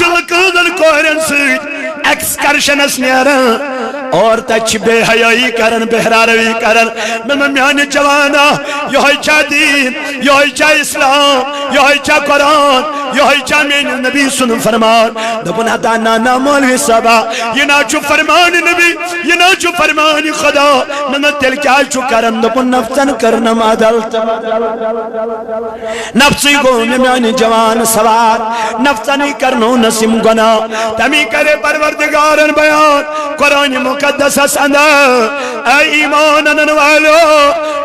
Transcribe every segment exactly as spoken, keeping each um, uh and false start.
لکن زن کورن سۭتۍ ایکسکرشنس نیران اور تتہِ چھِ بے حیٲیی کران، بہرا روی کران۔ مےٚ دوٚپ، میانہِ جوانا، یہوے چھا دین، یہوے چھا اسلام، یہوے چھا قرآن، یہوے چھا میٲنِس نبی سُنٛد فرمان؟ دوٚپُن، ہتا نا نا مولوی صٲبا، یہِ نا چھُ فرمان نبی، یہِ نا چھُ فرمان خدا۔ مےٚ دوٚپ، تیٚلہِ کیٛازِ چھُ کران؟ دوٚپُن، نفژن کٔرنم عدالت۔ نفژٕے گوٚو مےٚ میانہِ جوان سوار، نفژنٕے کرنونس یِم گۄناہ۔ تمی کرے پروردگارن بیان قرآن مقدسس اندر، اے ایمان انن والو،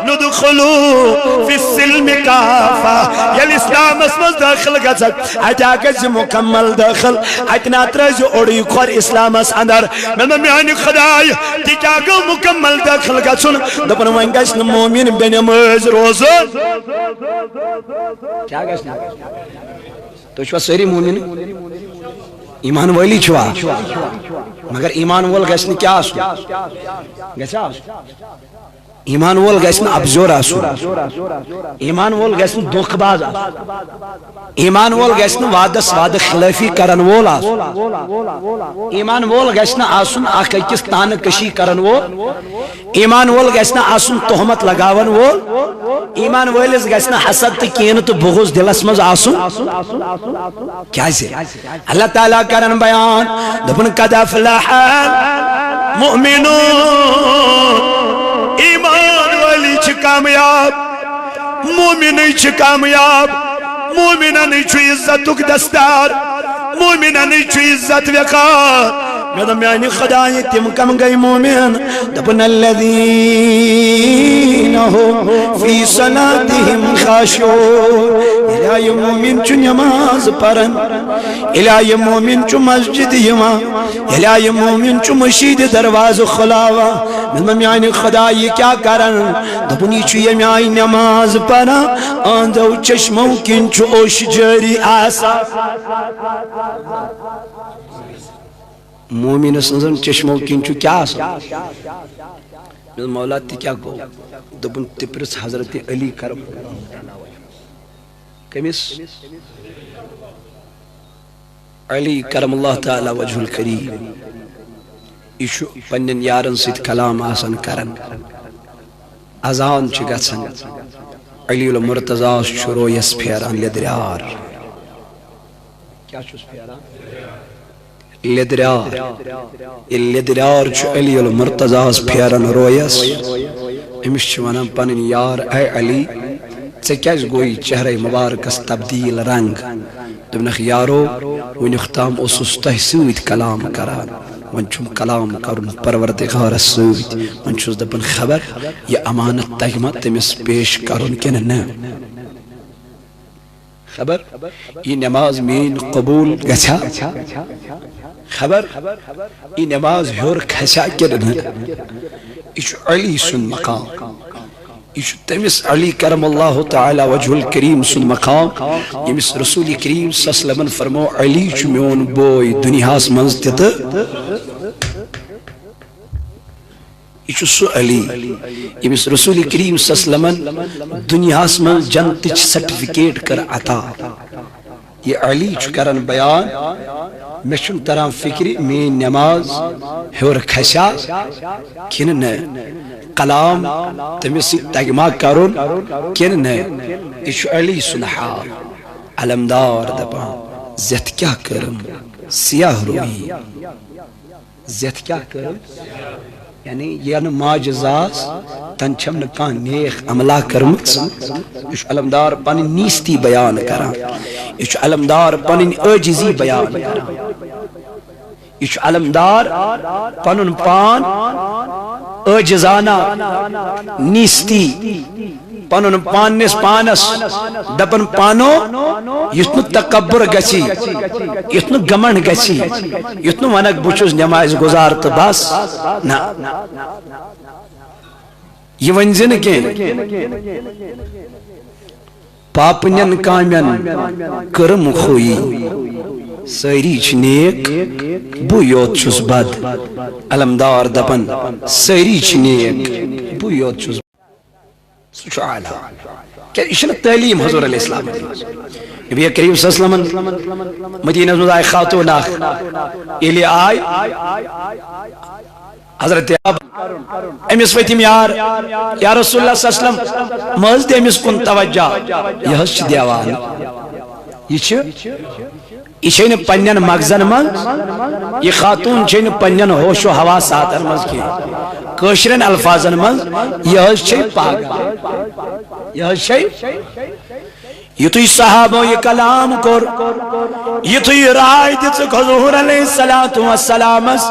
ندخلو فی السلم کافہ۔ ییٚلہِ اسلامس منٛز دٲخل گژھکھ، اتہِ ہا گژھِ مکمل دٲخل، اتہِ نا ترٲزِ اوٚڑُے کھۄر اسلامس اندر۔ مےٚ دوٚپ، میانہِ خدایہِ، تہِ کیٛاہ گوٚو مکمل دٲخل گژھُن؟ دوٚپُن، وۄنۍ گژھِ نہٕ مومن بے نمٲز روزُن۔ کیٛاہ گژھِ نہٕ؟ تُہۍ چھِوا سٲری مومن؟ ایمان وٲلی چھِوا؟ مگر ایمان وول گژھِ نہٕ کیٛاہ آسُن؟ گژھِ آسُن۔ ایمان وول گژھِ نہٕ ابزور آسُن۔ ایمان وول گژھِ نہٕ دھوکہٕ باز آسُن۔ ایمان وول گژھِ نہٕ وعدس وعدٕ خلٲفی کرن وول آسُن۔ ایمان وول گژھِ نہٕ آسُن اکھ أکِس طعنہٕ کشی کرن وول۔ ایمان وول گژھِ نہٕ آسُن تہمت لگاون وول۔ ایمان وٲلِس گژھِ نہٕ حسد تہٕ کینہٕ تہٕ بغض دلس منٛز آسُن۔ کیازِ؟ اللہ تعالیٰ کرن بیان، دوٚپُن، قد افلح المؤمنون، ایمان وٲلی چھِ کامیاب، مومنٕے چھِ کامیاب، مومننٕے چھُ عزتُک دستار، مومننٕے چھُ عزت وقار۔ مےٚ دوٚپ، میانہِ خدایہِ، تِم کم گٔے مومن؟ دوٚپُن، الذین هم فی صلاتہم خاشعون۔ ییٚلہِ یہِ مومن چھُ نماز پران، ییٚلہِ یہِ مومن چھُ مسجد یِوان، ییٚلہِ یہِ مومن چھُ مشیٖد دروازٕ کھُلاوان، مےٚ دوٚپ، میانہِ خدایہِ، یہِ کیٛاہ کران؟ دوٚپُن، یہِ چھُ ییٚمہِ آیہِ نماز پران، أہنٛدیو چشمو کِنۍ چھُ اوٚش جٲری آسان۔ مومن سٕنٛزن چشمو کِنۍ چھُ کیٛاہ آسان؟ مےٚ دوٚپ، مولا، تہِ کیٛاہ گوٚو؟ دوٚپُن، تہِ پرٛژھ حضرت علی کرم۔ کٔمِس؟ علی کرم اللہ تعالیٰ وجہ الکریم۔ یہِ چھُ پننٮ۪ن یارن سۭتۍ کلام آسان کران۔ اذان چھِ گژھان۔ علی المرتضیٰ چھُ رویس پھیران لیٚدریار۔ کیٛاہ چھُس پھیران؟ لیٚدریار۔ ییٚلہِ لیٚدریار چھُ علی المرتضیٰ ہس پھیران رویس، أمِس چھِ ونان پنٕنۍ یار، اے علی، ژےٚ کیٛازِ گوٚوُے چہرے مبارکس تبدیل رنگ؟ دوٚپنکھ، یارو، وُنیُک تام اوسُس تۄہہِ سۭتۍ کلام کران، وۄنۍ چھُم کلام کرُن پروردگارس سۭتۍ۔ وۄنۍ چھُس دپان، خبر یہِ امانت تگہِ ما تٔمِس پیش کرُن کِنہٕ نہ؟ خبر یہِ نماز میٲنۍ قبول گژھیا؟ خبر یہِ نماز ہیوٚر کھسیا کِنہٕ نہ؟ یہِ چھُ علی سُنٛد مقام۔ یہِ چھُ تٔمِس علی کرم اللہ تعالیٰ وجہ الکریم سُنٛد مقام، ییٚمِس رسول کریم صلی اللہ علیہ وسلمن فرمو، علی چھُ میون بوے دُنیاہس منٛز تہِ تہٕ یہِ چھُ سُہ علی، ییٚمِس رسول کریم صلی اللہ علیہ وسلمن دُنیاہس منٛز جنتٕچ سرٹیفکیٹ کٔر عطا۔ یہِ علی چھُ کران بیان، مےٚ چھُنہٕ تران فکرِ میٲنۍ نماز ہیوٚر کھسیا کِنہٕ نہٕ، کلام تٔمِس سۭتۍ تگہِ ما کرُن کِنہٕ نہٕ۔ یہِ چھُ علی سُنٛد حال۔ علمدار دپان، زیتھ کیٛاہ کٔرٕم سیاہ رویی۔ زیتھ کیٛاہ کٔرٕم؟ یعنی ینہٕ ماجہِ زاس، تن چھم نہٕ کانٛہہ نیک عملا کٔرمٕژ۔ یہِ چھُ علمدار پنٕنۍ نیستی بیان کران۔ یہِ چھُ علمدار پنٕنۍ عٲجزی بیان کران۔ یہِ چھُ علمدار پنُن پان عٲجزانہ، نیستی، پنُن پانس پانس دپان، پانو، یُتھ نہٕ تکبر گژھی، یُتھ نہٕ گمنڈ گژھی، یُتھ نہٕ ونکھ، بہٕ چھُس نمازِ گزار تہٕ بس۔ نہ، یہِ ؤنۍ زِ نہٕ کینٛہہ۔ پاپنٮ۪ن کامٮ۪ن کٔرٕم خوٗیی۔ سٲری چھِ نیک، بہٕ یوت چھُس بد۔ علمدار دپان، سٲری چھِ نیک، بہٕ یوت چھُس۔ سُہ چھُ اعلیٰ۔ یہِ چھنہٕ تعلیٖم حضور علیہ السلام۔ نبی کریم صلی اللہ علیہ وسلمن مدینس منٛز آیہِ خاتوٗن اکھ، ییٚلہِ آیہِ حضرت اب-، أمِس ؤتھۍ یِم یار، یا رسول اللہ صلی اللہ علیہ وسلم، مہ حظ دِ أمِس کُن توجہ، یہِ حظ چھِ دیوان۔ یہِ چھِ، یہِ چھے نہٕ پننٮ۪ن مغزن منٛز، یہِ خاتوٗن چھے نہٕ پننٮ۪ن ہوش و حواساتن منٛز کینٛہہ۔ کٲشرٮ۪ن الفاظن منٛز، یہِ حظ چھے پاگل۔ یہِ حظ چھے۔ یُتھُے صحابو یہِ کلام کوٚر، یُتھُے راے دِژٕکھ حضور علیہ الصلوۃ والسلامس،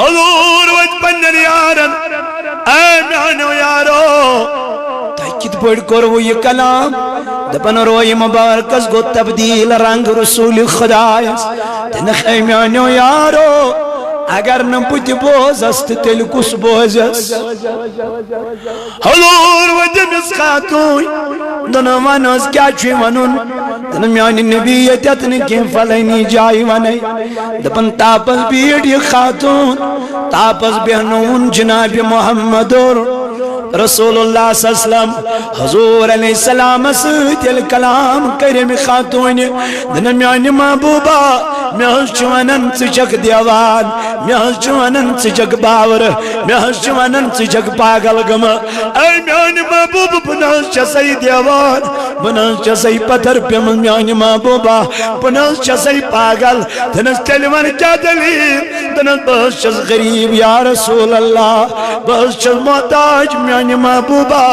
حضور ؤتھۍ پننٮ۪ن یارن، اے میانیو یارو، تۄہہِ کِتھ پٲٹھۍ کوٚروٕ یہِ کلام؟ دپان، روے مبارکس گوٚو تبدیل رنگ رسول خدایس۔ تہٕ نہ، اے میانیو یارو، اگر نہٕ بہٕ تہِ بوزس تہٕ تیٚلہِ کُس بوزس؟ حضور ؤتھۍ أمِس خاتوٗن، دوٚپُن، وَن حظ، کیٛاہ چھُے وَنُن؟ دوٚپُن، میٛانہِ نبی ییٚتٮ۪تھ نہٕ کینٛہہ، فلٲنی جایہِ وَنَے۔ دوٚپُن، تاپس بیٖٹھ یہِ خاتوٗن، تاپس بیٚہنووُن جناب محمد رسول اللہ صلی اللہ علیہ وسلم۔ حضور علیہ السلامس سۭتۍ ییٚلہِ کلام کٔرۍ أمۍ خاتوٗنہِ، دوٚپُن، میٛانہِ محبوبہ، مےٚ حظ چھُ وَنان ژٕ چھَکھ دیوان، مےٚ حظ چھُ وَنان ژٕ چھَکھ باورٕ، مےٚ حظ چھُ وَنان ژٕ چھَکھ پاگل گٔمٕژ۔ اے میانہِ محبوبہٕ، بہٕ نہ حظ چھسے دیوان، بہٕ نہ حظ چھسے پتھر پیوٚمُت میانہِ محبوبہ، بہٕ نہ حظ چھسے پاگل۔ دوٚپنس، تیٚلہِ وَن کیٛاہ دٔلیٖل؟ دوٚپنس، بہٕ حظ چھَس غریٖب یا رسول اللہ، بہٕ حظ چھَس محتاج میانہِ محبوبہ،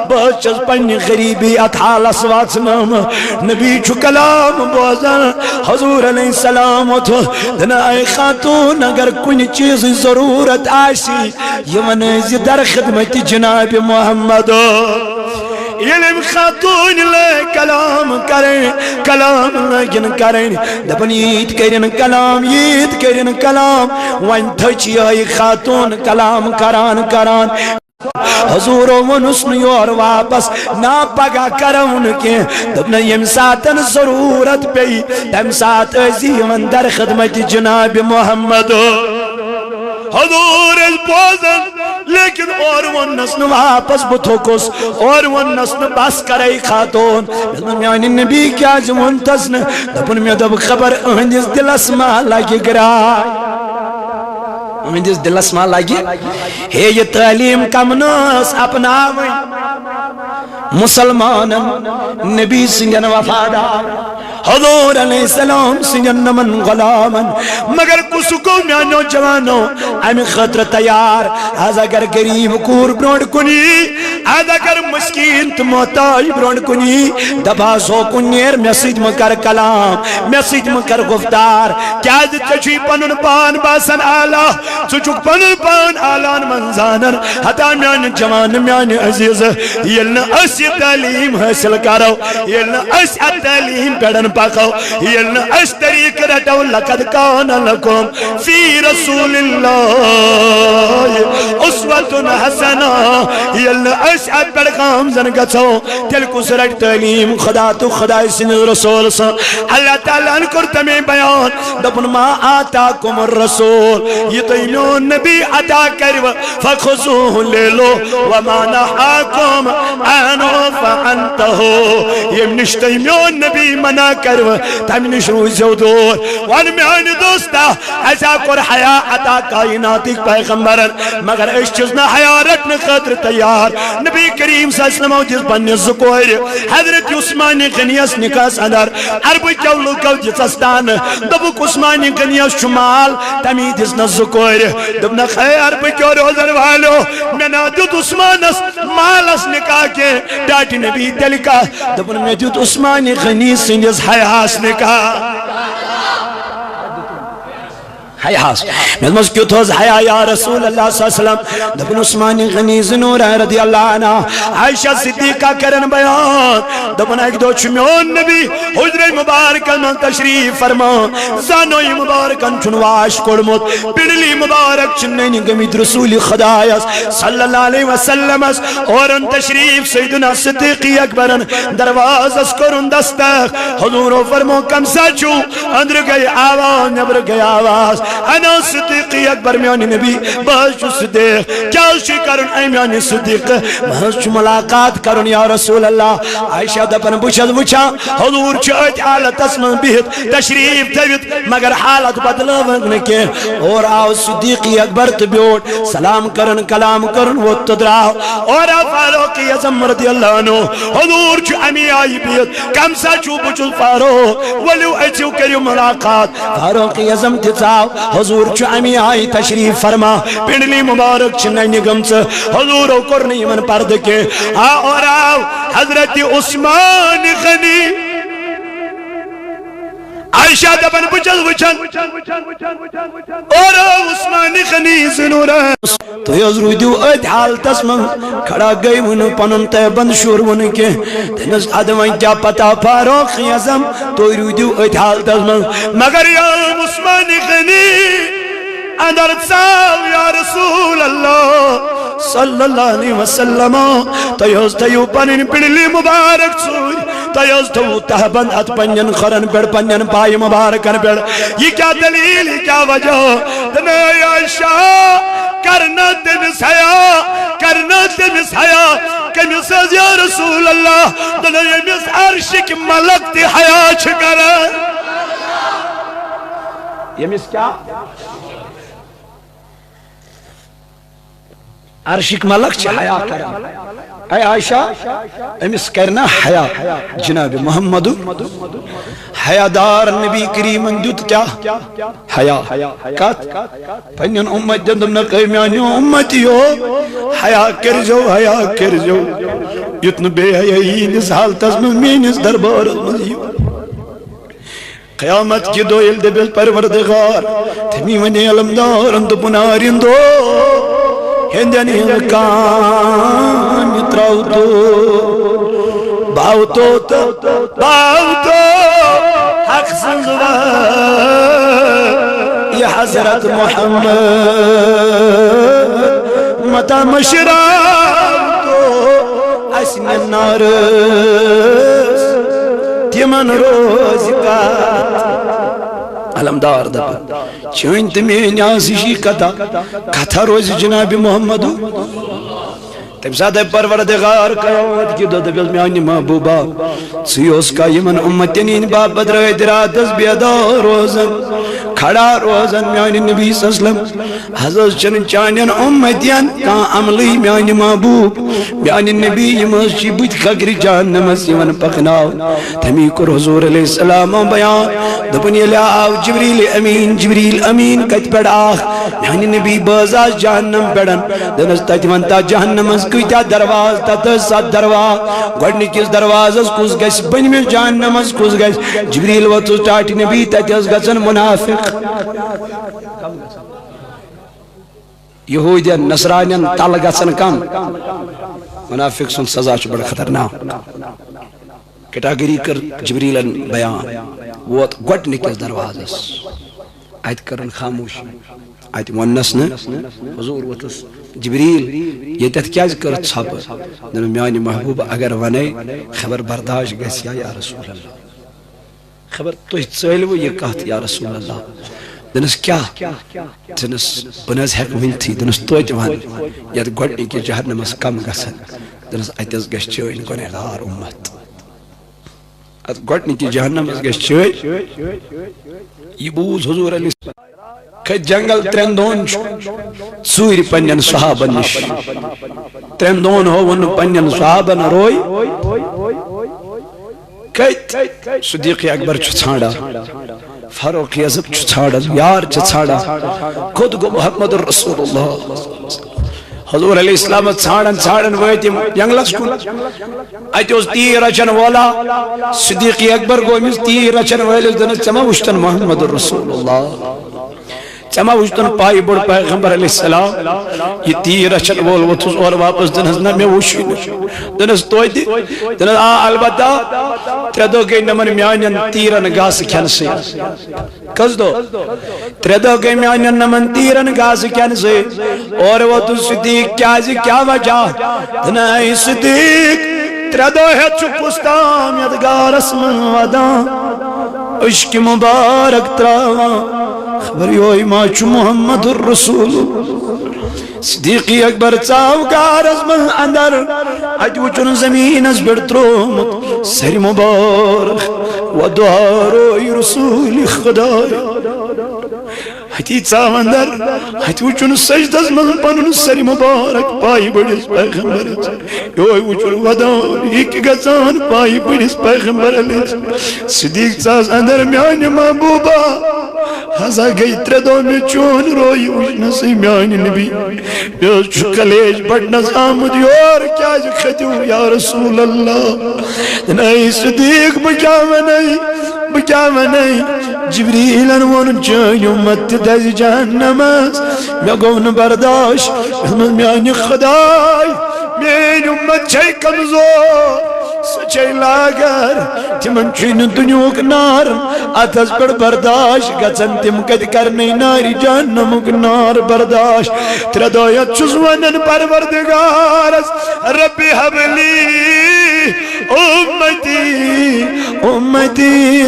بہٕ حظ چھَس پننہِ غریٖبی اتھ حالس وژھنٲومٕژ۔ نبی چھُ کلام بوزان، حضور علیہ السلام ووٚتھُن۔ دوٚپُن، اے خاتوٗن، اگر کُنہِ چیٖزٕچ ضروٗرت آسہِ، یہِ وَنٲے زِ در خدمت جناب محمد۔ ییٚلہِ أمۍ خاتوٗنہِ لٲگۍ کلام کرٕنۍ، کلام لٲگِن کرٕنۍ، دَپان، ییٖتۍ کٔرِن کلام، ییٖتۍ کٔرِن کلام۔ وۄنۍ تھٔچ یِہوٚے خاتوٗن کلام کران کران۔ حضوٗرو ووٚنُس نہٕ یورٕ واپس، نا، پگاہ کرو نہٕ کینٛہہ۔ دوٚپنَے، ییٚمہِ ساتَن ضروٗرت پیٚیہِ، تَمہِ ساتہٕ ٲسۍ یِوان در خدمت جناب محمد۔ حضوٗر ٲسۍ بوزان، لیکن اورٕ ووٚننَس نہٕ واپس بہٕ تھوٚکُس، اورٕ ووٚننَس نہٕ بس کرے خاتوٗن۔ مےٚ دوٚپ، میانہِ نبی کیازِ ووٚنتَس نہٕ؟ دوٚپُن، مےٚ دوٚپ، خبر أہٕنٛدِس دِلس ما لگہِ گراے۔ أہٕنٛدِس دِلس ما لگہِ، ہے، یہِ تعلیٖم کم نہٕ ٲس اپناوٕنۍ۔ مسلمانن، نبی سٕنٛدٮ۪ن وفادار، حضور علیہ السلام سٕنٛدٮ۪ن نمن غلامن۔ مگر کُس گوٚو میانیو جوانو امہِ خٲطرٕ تیار؟ از اگر غریب کوٗر برونٛٹھ کُن یی، از اگر مسکین تہٕ محتاج برونٛٹھ کُن یی، دپہس، ہوکُن نیر، مےٚ سۭتۍ مہ کر کلام، مےٚ سۭتۍ مہ کر گفتار۔ کیازِ ژےٚ چھُے پنُن پان باسان اعلیٰ، ژٕ چھُکھ پنُن پان اعلیٰ ہن منٛز زانان۔ ہتا میانہِ جوان، میانہِ عزیز، ییٚلہِ نہٕ أسۍ یہِ تعلیٖم حٲصِل کرو، ییٚلہِ نہٕ أسۍ اتھ تعلیٖم پٮ۪ٹھ پکو، ییٚلہِ نہٕ أسۍ طریٖقہٕ رٹو، لقد کان لکم فی رسول اللہ اسوۃ حسنہ، ییٚلہِ نہٕ أسۍ اتھ پٮ۪ٹھ گامزن گژھو، تیٚلہِ کُس رٹہِ تعلیٖم خدا تہٕ خداے سٕنٛدِس رسول سٕنٛز؟ اللہ تعالیٰ ہن کوٚر تمے بیان، دوٚپُن، ما آتاکم الرسول، یہِ تۄہہِ میون نبی عطا کرِوٕ، فخذوہ، لے لو، وما نہاکم عنہ فانتہو، ییٚمہِ نِش تۄہہِ میون نبی منع کرِوٕ، تمہِ نِش روٗزِو دوٗر۔ وَن میانہِ دوستا، اسہِ ہا کوٚر حیا عطا کائناتٕکۍ پیغمبرن، مگر أسۍ چھِس نہٕ حیا رٹنہٕ خٲطرٕ تیار۔ نبی کریم صلی اللہ علیہ وسلمو دِژ پننِس زٕ کورِ حضرت عثمان غنیس نکاحس اندر عربہٕ کیو لوٗکو دِژس تانہٕ، دوٚپُکھ، عثمان غنیس چھُ مال، تمی دِژنس زٕ کورِ۔ دوٚپنکھ، ہے عربہٕ کیو روزن والیو، مےٚ نہ دیُت عثمانس مالس نکاح کینٛہہ، ٹاٹہِ نبی تیٚلہِ کتھ؟ دوٚپُن، مےٚ دیُت عثمان غنی سٕنٛدِس حیاہس نکاح۔ حیاہس۔ مےٚ دوٚپمَس، کیُتھ اوس حیا یا رسول اللہ صلی اللہ علیہ وسلم؟ دوٚپُن، عثمان غنی ذی نورین رضی اللہ عنہ، عائشہ صدیقہ کرن بیان۔ دوٚپُن، اکہِ دۄہ چھُ میون نبی حجرے مبارکس منٛز تشریف فرما، زانوی مبارکن چھُن واش کوٚڑمُت، پِنڈلی مبارک چھِ نٔنۍ گٔمٕتۍ رسول خدایس صلی اللہ علیہ وسلمس۔ اورن تشریف سیدنا صدیقی اکبرن دروازس کوٚرُن دستک۔ حضورو فرمو، کم سا چھُو؟ أنٛدرٕ گٔے آواز، نیٚبرٕ گٔے آواز۔ انا صدیق اکبر میانہِ نبی، بہٕ حظ چھُس صدیق۔ کیٛاہ حظ چھُے کرُن اے میانہِ صدیق؟ مےٚ حظ چھُ ملاقات کرُن یا رسول اللہ۔ عائشہ دپان، بہٕ چھَس وٕچھان حضور چھُ أتھۍ حالتس منٛز بِہِتھ تشریف تھٲوِتھ، مگر حالت بدلٲوٕکھ نہٕ کینٛہہ۔ اور آو صدیق اکبر تہٕ بیوٗٹھ، سلام کرُن، کلام کرُن، ووٚتھ تہٕ درٛاو۔ اور آو فاروق اعظم رضی اللہ عنہ، حضور چھُ امی آیہِ بِہِتھ، کم سا چھُو؟ بہٕ چھُس فاروق، ؤلِو أژِو کٔرِو ملاقات۔ فاروق اعظم تہِ ژاو، حضور چھُ امی آیہِ تشریف فرما، پنڈلی مبارک چھِ ننہِ گٔمژٕ، حضورو کوٚر نہٕ یِمن پردٕ کینٛہہ۔ آ، اور آو حضرت عثمان غنی۔ عائشہ دپان، بہٕ چھَس وٕچھان، اور آو عثمان غنی ذی نورین۔ تُہۍ حظ روٗدِو أتھۍ حالتس منٛز کھڑا، گٔے وٕنہٕ پنُن تہبند شوٗروٕ نہٕ کینٛہہ۔ تٔمِس اَدٕ وۄنۍ کیٛاہ پتہ فاروق اعظم، تُہۍ روٗدِو أتھۍ حالتس منٛز۔ مگر یا عثمان غنی، اندر ژاو یا رسول اللہ صلی اللہ علیہ وسلم، تُہۍ حظ تھٲیِو پنٕنۍ پنڈلی مبارک ژوٗرِ۔ تۄہہِ حظ تھوٚوُ تہبند اتھ پننٮ۪ن کھۄرن پٮ۪ٹھ، پننٮ۪ن پایہِ مبارکن پٮ۪ٹھ۔ یہِ کیٛاہ دلیل، یہِ کیٛاہ وجہ؟ دوٚپُن، اے عائشہ، کرنا تٔمِس حیا، کرنا تٔمِس حیا۔ کٔمِس حظ یا رسول اللہ؟ دوٚپُن، ییٚمِس عرشٕکۍ ملک تہِ حیا چھِ کران۔ ییٚمِس کیٛاہ؟ عرشٕکۍ ملک چھِ حیا کران۔ اے عائشہ، أمِس کرِ نا حیا؟ جناب محمد حیادار نبی کریمن دیُت کیٛاہ؟ حیا۔ کتھ؟ پننٮ۪ن امتین دوٚپنکھ، اے میانیو امتیو، حیا کٔرۍزیو، حیا کٔرۍزیو، یُتھ نہٕ بے حیٲیی ہٕنٛدِس حالتس منٛز میٲنِس دربارس منٛز یِیِو۔ قیامت کہِ دۄہ ییٚلہِ دٔپِس پروردگار، تٔمی وَنے علمدارن دوٚپُن، آرِندو ہیٚندٮ۪ن ہِنٛد کامہِ ترٛاو تو، باو تو تہٕ باو تو حق سٕنٛز وٲ، یہِ حضرت محمد متا مشراو تو۔ اسہِ نارس تِمن روزِ کتھ۔ علمدار دپان، چٲنۍ تہٕ میٲنۍ آسہٕ یہِ کتھا، کتھا روزِ جناب محمد۔ تمہِ ساتہٕ دپہِ پروردگار قیامت کہِ دۄہ دپٮ۪س، میانہِ محبوبا، ژٕے اوسکھا یِمن امتن ہٕنٛدِ باپتھ رٲتۍ راتس بیدار روزان، کھڑا روزان میانہِ نبی صلی اللہ علیہ وسلم؟ از حظ چھنہٕ چانٮ۪ن امتین کانٛہہ عملٕے میانہِ محبوب، میانہِ نبی، یِم حظ چھِ بٕتھِ کھکرِ جہنمس یِوان پکناونہٕ۔ تمی کوٚر حضور علیہ السلام بیان، دوٚپُن، ییٚلہِ آو جبریل امین، جبریل امین کتہِ پٮ۪ٹھ آکھ؟ میانہِ نبی، بہٕ حظ آس جہنم پٮ۪ٹھ۔ دوٚپنس، تتہِ ون تہ جہنمس کۭتیاہ دروازٕ؟ تتھ ٲسۍ ستھ دروازٕ۔ گۄڈنِکِس دروازس کُس گژھِ؟ بٔنمِس جہنمس کُس گژھِ؟ جبریل ووٚتھُس ٹاٹھہِ نبی، تتہِ حظ گژھن منافق۔ یہودین، نصرانین تل گژھن کم؟ منافق سُنٛد سزا چھُ بڑٕ خطرناک۔ کیٹاگری کٔر جبریلن بیان، ووت گۄڈنِکِس دروازس، اتہِ کٔرٕن خاموشی، اتہِ ووٚننس نہٕ۔ حضور ووٚتھُس، جبریل، ییٚتٮ۪تھ کیازِ کٔرٕتھ ژھۄپہٕ؟ دوٚپُن، میانہِ محبوبہ، اگر ونے، خبر برداشت گژھِ یا، یا رسول اللہ۔ خبر تُہۍ ژٲلوٕ یہِ کتھ یا رسول اللہ؟ دوٚپنس، کیٛاہ؟ دوٚپنس، بہٕ نہٕ حظ ہٮ۪کہٕ ؤنتھٕے۔ دوٚپنس، توتہِ ون، یتھ گۄڈنِکِس جہنمس کم گژھن؟ دوٚپنس، اتہِ حظ گژھِ چٲنۍ گۄنہگار امت۔ اتھ گۄڈنِکِس جہنمس گژھِ چٲنۍ۔ یہِ بوٗز حضور علیہ السلام۔ کھٔتۍ جنگل ترٛٮ۪ن دۄہن، ژوٗرِ پننٮ۪ن صحابن نِش۔ ترٛٮ۪ن دۄہن ہووُن نہٕ پننٮ۪ن صحابن روے۔ کتہِ؟ صدیق اکبر چھُ ژھانڈان، فاروق اعظم چھُ ژھانڈان، یار چھِ ژھانڈان۔ کوٚت گوٚو محمد رسول اللہ؟ حضور علیہ السلام ژھانڈان ژھانڈان وٲتۍ یِم جنگلس کُن۔ اتہِ اوس تیٖر رچھن وولا، صدیق اکبر گوٚو أمِس تیٖر رچھن وٲلِس، دوٚپنس، ژےٚ ما وُچھتن محمد رسول اللہ؟ ژےٚ ما وُچھتن پایہِ بوٚڑ پیغمبر علیہ السلام؟ یہِ تیٖر رچھن وول ووٚتھُس اورٕ واپس، دوٚپنس، نہ، مےٚ وُچھُے نہٕ۔ دوٚپنس، توتہِ؟ دوٚپنس، آ، البتہ ترٛےٚ دۄہ گٔے نہٕ یِمن میانٮ۪ن تیٖرن گاسہٕ کھٮ۪نہٕ سۭتۍ۔ کٔژ دۄہ؟ ترٛےٚ دۄہ گٔے میانٮ۪ن نہٕ یِمن تیٖرن گاسہٕ کھٮ۪نہٕ سۭتۍ۔ اورٕ ووٚتھُس صدیق، کیازِ، کیٛاہ وجہ؟ دوٚپنس، اے صدیق، ترٛےٚ دۄہ ہٮ۪تھ چھُ کُس تام یتھ غارس منٛز ودان، اشکہِ مبارک تراوان۔ خبر یوہے ما چھُ محمد رسول۔ صدیق اکبر ژاو غارس منٛز اندر، اتہِ وُچھُن زمینس پٮ۪ٹھ تروومُت سرِ مبارک، "والضحی" روے رسول خداے۔ اتی ژاو اندر، اتہِ وُچھُن سجدس منٛز پنُن سرِ مبارک پایہِ بٔڑِس پیغمبرس۔ یوہے وُچھُن ودان، یہِ کہِ گژھان پایہِ بٔڑِس پیغمبر علیہ السلام۔ صدیق ژاس اندر، میانہِ محبوبہ، ہسا گٔے ترٛےٚ دۄہ مےٚ چون روے وُچھنسٕے میانہِ نبی۔ مےٚ حظ چھُ کلیج بڑنس آمُت، یور کیازِ کھٔتِو یا رسول اللہ؟ اے صدیق، بہٕ کیٛاہ ونے، بہٕ کیٛاہ ونے؟ جبریلن ووٚن، چٲنۍ اُمت تہِ دزِ جہنمس۔ مےٚ گوٚو نہٕ برداش۔ مےٚ دوٚپمس، میانہِ خداے، میٲنۍ اُمت چھے کمزور، سۄ چھے لاگر، تِمن چھُے نہٕ دُنیہُک نار اتھس پٮ۪ٹھ برداش گژھان، تِم کتہِ کرنٕے نارِ جہنمُک نار برداش۔ ترٛےٚ دۄہ یتھ چھُس ونان پروردگارس، رب حبلی امتی، امتی،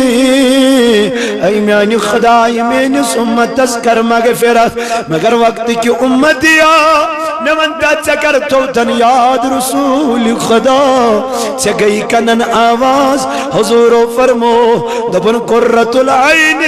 اے میانہِ خدایہِ، میٲنِس اُمتس کر مغفرت۔ مگر وقت کہِ اُمتیا، مےٚ وَن تہٕ ژےٚ کر توتن یاد رسول خدا؟ ژےٚ گٔے کنن آواز، حضورو فرمو، دوٚپُن، قرۃ العین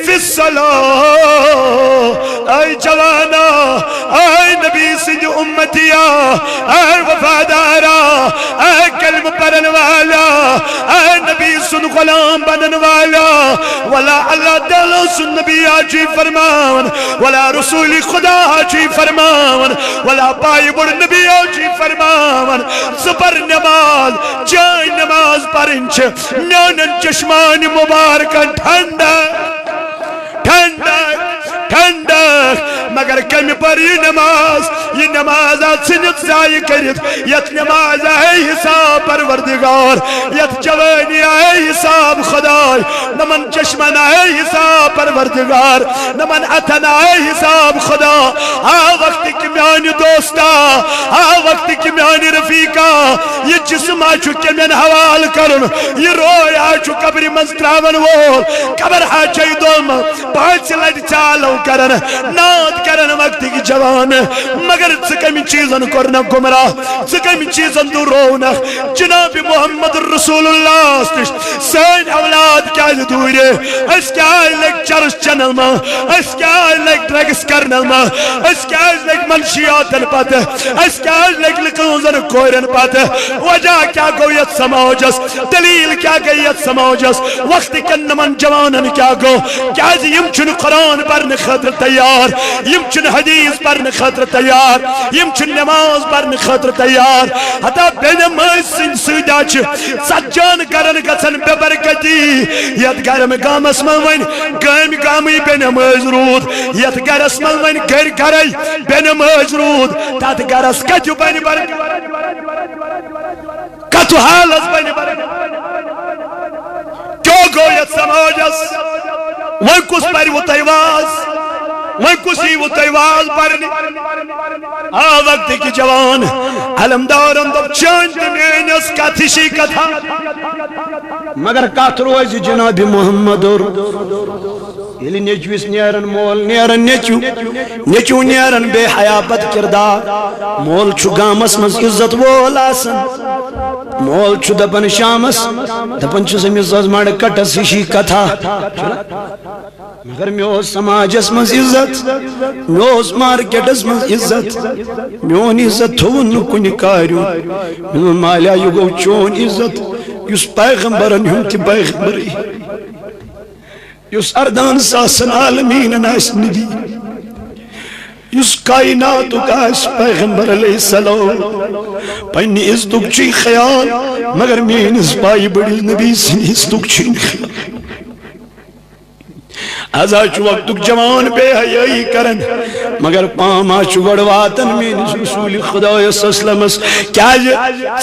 فی الصلاۃ۔ اے جوانا، اے نبی سٕنٛدِ اُمتیا، اے وفادارا، اے کلمہ پرن والا، اے نبی سُنٛد غلام بنن والا، ولا اللہ تعالیٰ سُنٛد نبی آ چھُے فرماوان، ولا رسول خدا آ چھُے فرماوان، ولا پایہِ بوٚڑ نبی آ چھُے فرماوان، ژٕ پر نماز، چٲنۍ نماز پرٕنۍ چھِ میانٮ۪ن چشمانِ مبارکن ٹھنڈک، ٹھنڈک، ٹھنڈک۔ مگر کمہِ پر یہِ نماز، یہِ نماز آ ژھٕنِتھ ضایع کٔرِتھ، یتھ نماز آے حساب پروردگار، یتھ جوانی آے حساب خداے، نمن چشمن آے حساب پروردگار، نمن اتھن آے حساب خدا۔ آ وقت کہ میانہِ دوستا، آ وقت کہ میانہِ رفیقا، یہِ جسم آ چھُ کمن حوالہٕ کرُن، یہِ روح آ چھُ قبرِ منٛز تراون وول، قبر آ چھے دۄہ منٛز پانٛژِ لٹہِ چالو کران، ناد کران وقتٕکۍ جوان۔ مگر ژٕ کمہِ چیٖزن کوٚرنکھ گمراہ، ژٕ کمہِ چیٖزن دُروونکھ؟ جناب محمد رسول اللہ نش سٲنۍ اولاد کیازِ دوٗرے؟ أسۍ کیازِ لٔگۍ چرس چنن منٛز؟ أسۍ کیازِ لٔگۍ ڈرگس کرنن منٛز؟ أسۍ کیازِ لٔگۍ منشیاتن پتہٕ؟ أسۍ کیازِ لٔگۍ لُکن ہٕنٛزن کورٮ۪ن پتہٕ؟ وجہ کیٛاہ گوٚو یتھ سماجس؟ دلیل کیٛاہ گٔے یتھ سماجس؟ وقت کٮ۪ن نمن جوانن کیٛاہ گوٚو؟ کیٛازِ یِم چھِنہٕ قرآن پرنہٕ خٲطرٕ تیار، یِم چھِنہٕ حدیث پرنہٕ خٲطرٕ تیار، یِم چھِنہٕ نماز پرنہٕ خٲطرٕ تیار۔ ہتا بے نمٲزۍ سٕنٛدۍ سۭتۍ آ چھِ ژتجی ہن گرن گژھان بے برکتی۔ یتھ گرم گامس منٛز وۄنۍ گٲمۍ گامٕے بے نمٲزۍ روٗد، یتھ گرس منٛز وۄنۍ گرۍ گرے بے نمٲزۍ روٗد، تتھ گرس کتہِ بنہِ برکت؟ کتھ حالس بنہِ برکت؟ کیٛاہ گوٚو یتھ سماجس؟ وۄنۍ کُس پرِوٕ تۄہہِ واز؟ وۄنۍ کُس ییٖوٕ تۄہہِ واز پرنہِ؟ آ وقتٕکۍ جوان، علمدارن دوٚپ، چٲنۍ تہٕ میٲنۍ ٲس کتھ ہِشی کتھا۔ مگر کتھ روزِ جناب محمد اور۔ ییٚلہِ نیٚچوِس نیران مول، نیران نیٚچو، نیٚچو نیران بے حیا بد کردار۔ مول چھُ گامس منٛز عزت وول آسان۔ مول چھُ دپان شامس، دپان چھُس أمِس، "از مڑ کٹس ہِشی کتھا۔" مگر مےٚ اوس سماجس منٛز عزت، مےٚ اوس مارکیٹس منٛز عزت، میون عزت تھوٚوُن نہٕ کُنہِ کاریُن۔ مےٚ دوٚپ، "مالیٰ، یہِ گوٚو چون عزت، یُس پیغمبرن ہُنٛد تہِ پیغمبرٕے۔" یُس اردہن ساسن عالمیٖنن آسہِ نبی، یُس کائناتُک آسہِ پیغمبر علیہ السلام، پننہِ عزتُک چھُے خیال، مگر میٲنِس پایہِ بٔڑِس نبی سٕنٛدِ عزتُک چھُے نہٕ خیال۔ از حظ چھُ وقتُک جوان بے حیٲیی کران، مگر پام حظ چھُ گۄڈٕ واتان میٲنِس رسول خدایس صلی اللہ علیہ وسلمس۔ کیازِ؟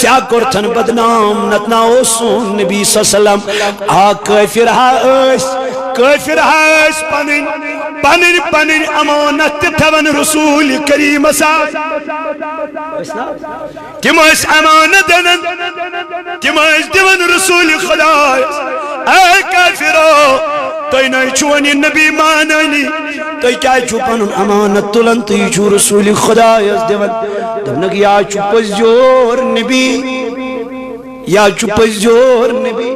ژےٚ کوٚرتھن بدنام، نتہٕ نا اوس سون نبی صلی اللہ علیہ وسلم۔ آ کٲفر ہا ٲسۍ، کٲفر ہا ٲسۍ پنٕنۍ، پنٕنۍ، پنٕنۍ امانت تہِ تھاوان رسول کریمس۔ تِم ٲسۍ امانت انان، تِم ٲسۍ دِوان رسول خدایس۔ اے کٲفرو، تُہۍ نَے چھِو وۄنۍ یہِ نبی مانٲنی، تُہۍ کیٛازِ چھِو پنُن امانت تُلان؟ تُہۍ چھِو رسول خدایس دِوان۔ دوٚپنکھ، یا چھُ پٔزیور نبی، یا چھُ پٔزیور نبی۔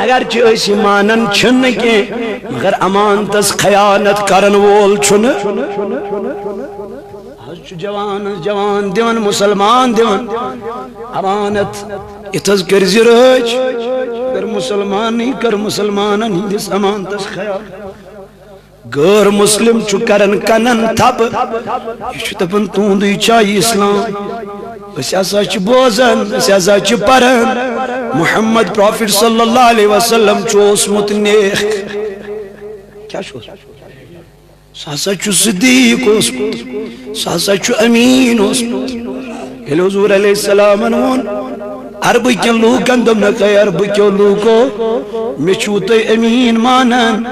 اگرچہِ أسۍ یہِ مانان چھِنہٕ کینٛہہ، مگر امانتس خیانت کرن وول چھُنہٕ۔ آز چھُ جوان حظ جوان دِوان، مُسلمان دِوان امانت۔ یتھ حظ کٔرۍ زِ رٲچھ، کر مُسلمانٕے، کر مُسلمانن ہٕنٛدِس امانتس خیال۔ غٲر مُسلِم چھُ کران کنن تھپہٕ، یہِ چھُ دپان، تُہُنٛدُے چھا یہِ اسلام؟ أسۍ ہسا چھِ بوزان، أسۍ ہسا چھِ پران۔ محمد پرافٹ صلی اللہ علیہ وسلم چھُ اوسمُت نیک۔ کیٛاہ چھُ اوسمُت؟ سُہ ہسا چھُ صدیق اوسمُت، سُہ ہسا چھُ امین اوسمُت۔ ییٚلہِ حضور علیہ السلامن ووٚن عربہٕ کٮ۪ن لوٗکن، دوٚپنکھ، اے عربہٕ کیو لوٗکو، مےٚ چھُو تُہۍ امین مانان؟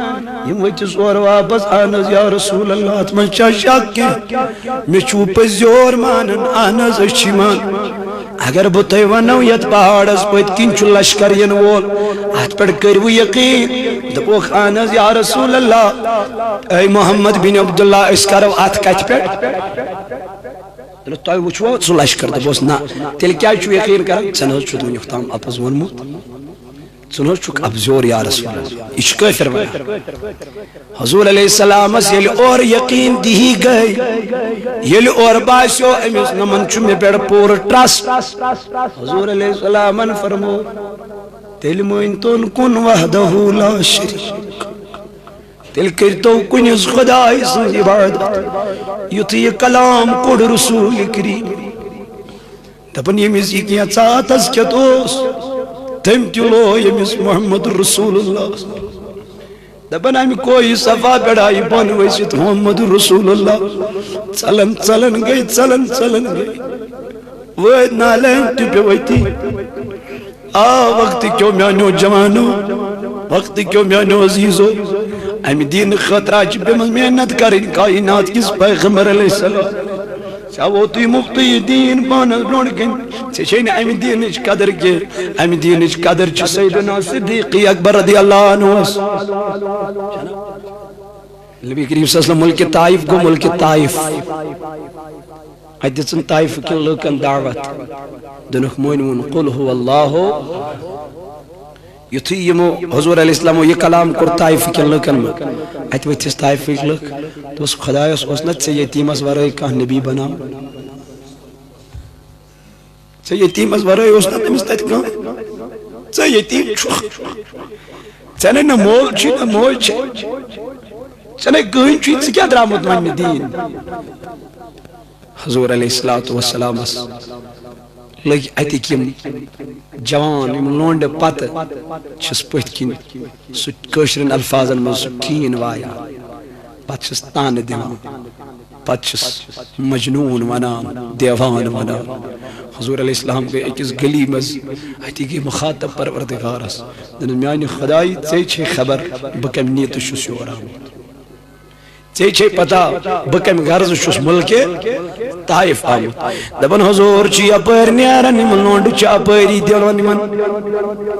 یِم ؤتھِس اورٕ واپس، اہن حظ یا رسول اللہ، اتھ منٛز چھا شک کینٛہہ؟ مےٚ چھُو پٔزیور مانان؟ اہن حظ، أسۍ چھِ مانان۔ اگر بہٕ تۄہہِ ونو، یتھ پہاڑس پٔتۍ کِنۍ چھُ لشکر ینہٕ وول، اتھ پٮ۪ٹھ کٔرِو یقین۔ دوٚپُکھ، اہن حظ یا رسول اللہ، اے محمد بن عبداللہ، أسۍ کرو اتھ کتھِ پٮ۪ٹھ؟ دوٚپُس، تۄہہِ وٕچھوا سُہ لشکر؟ دوٚپُس، نہ۔ تیٚلہِ کیٛازِ چھُو یقین کران؟ ژےٚ نہ حظ چھُتھ وُنیُک تام اپُز ووٚنمُت۔ ژٕ نہ حظ چھُکھ اپزیور یا رسول اللہ۔ یہِ چھُ کٲفر ونان۔ حضور علیہ السلامس ییٚلہِ اورٕ یقین دِہی گٔے، ییٚلہِ اورٕ باسیو أمِس نمن چھُ مےٚ پٮ۪ٹھ پوٗرٕ trust، حضور علیہ السلامن فرمو، تیٚلہِ مٲنۍ تون کُن وحدہ لا شریک، تیٚلہِ کٔرۍتو کُنِس خدایہِ سٕنٛز عبادت۔ یُتھُے یہِ کلام کوٚڑ رسول کریم، دپان، ییٚمِس یہِ کینٛژھا اتھس کٮ۪تھ اوس، تٔمۍ تہِ لوو ییٚمِس محمد رسول اللہ۔ دپان، امہِ کوہِ صفا پٮ۪ٹھ آیہِ بۄن ؤسِتھ محمد رسول اللہ۔ ژلان ژلان گٔے، ژلان ژلان گٔے، وٲتۍ نالین تہِ پیوٚو أتی۔ آ، وقت کیو میانیو جوانو، وقت کیو میانیو عزیزو، امہِ دین خٲطرٕ چھِ پیمٕژ محنت کرٕنۍ کائنات کِس پیغمبر علیہ السلام۔ ژےٚ ووتُے مُفتٕے یہِ دیٖن پانس برونٛٹھ کَنہِ۔ ژےٚ چھے نہٕ اَمہِ دیٖنٕچ قدر کینٛہہ۔ اَمہِ دیٖنٕچ قدر چھِ سیدنا صدیق اکبر رضی اللہ عنہس۔ نبی کریم صلی اللہ علیہ وسلم ملکِ طائف گوٚو، ملکِ طائف۔ اَتہِ دِژٕن طائف کٮ۪ن لوٗکن دعوت۔ دوٚپنکھ، مٲنِو قل هو اللہ۔ یُتھُے یِمو حضور علیہ السلامو یہِ کلام کوٚر طائف کٮ۪ن لُکن منٛز، اَتہِ ؤتھِس طائفٕکۍ لُکھ۔ دوٚپُس، خۄدایَس اوس نہ ژےٚ یتیٖمَس ورٲے کانٛہہ نبی بناوُن؟ ژےٚ یتیٖمَس ورٲے اوس نہ تٔمِس تَتہِ کانٛہہ؟ ژٕ یتیٖم چھُکھ۔ ژےٚ نَے نہ مول چھُے نہ موج چھے۔ ژےٚ نَے کٕہٕنۍ چھُے، ژٕ کیٛاہ درٛامُت وَننہِ دیٖن؟ حضور علیہ الصلوۃ والسلامس لٔگۍ اَتِکۍ یِم جوان، یِم لونڈٕ پتہٕ چھِس پٔتھۍ کِنۍ سُہ کٲشرٮ۪ن الفاظن منٛز سُہ ٹیٖن وایان، پتہٕ چھِس تانہٕ دِوان، پتہٕ چھِس مجنوٗن ونان، دیوان ونان۔ حضور علیہ السلام گٔے أکِس گلی منٛز، اَتہِ گٔے مخاطب پروردگارس، دوٚپنس، میانہِ خدایہِ، ژےٚ چھے خبر بہٕ کمہِ نیتہٕ چھُس یور آمُت۔ ژےٚ چھے پتہ بہٕ کمہِ غرضہٕ چھُس ملکہِ طائف آمُت۔ دپان، حضور چھُ یپٲرۍ نیران، یِم لونڈٕ چھِ اپٲری دِوان یِمن،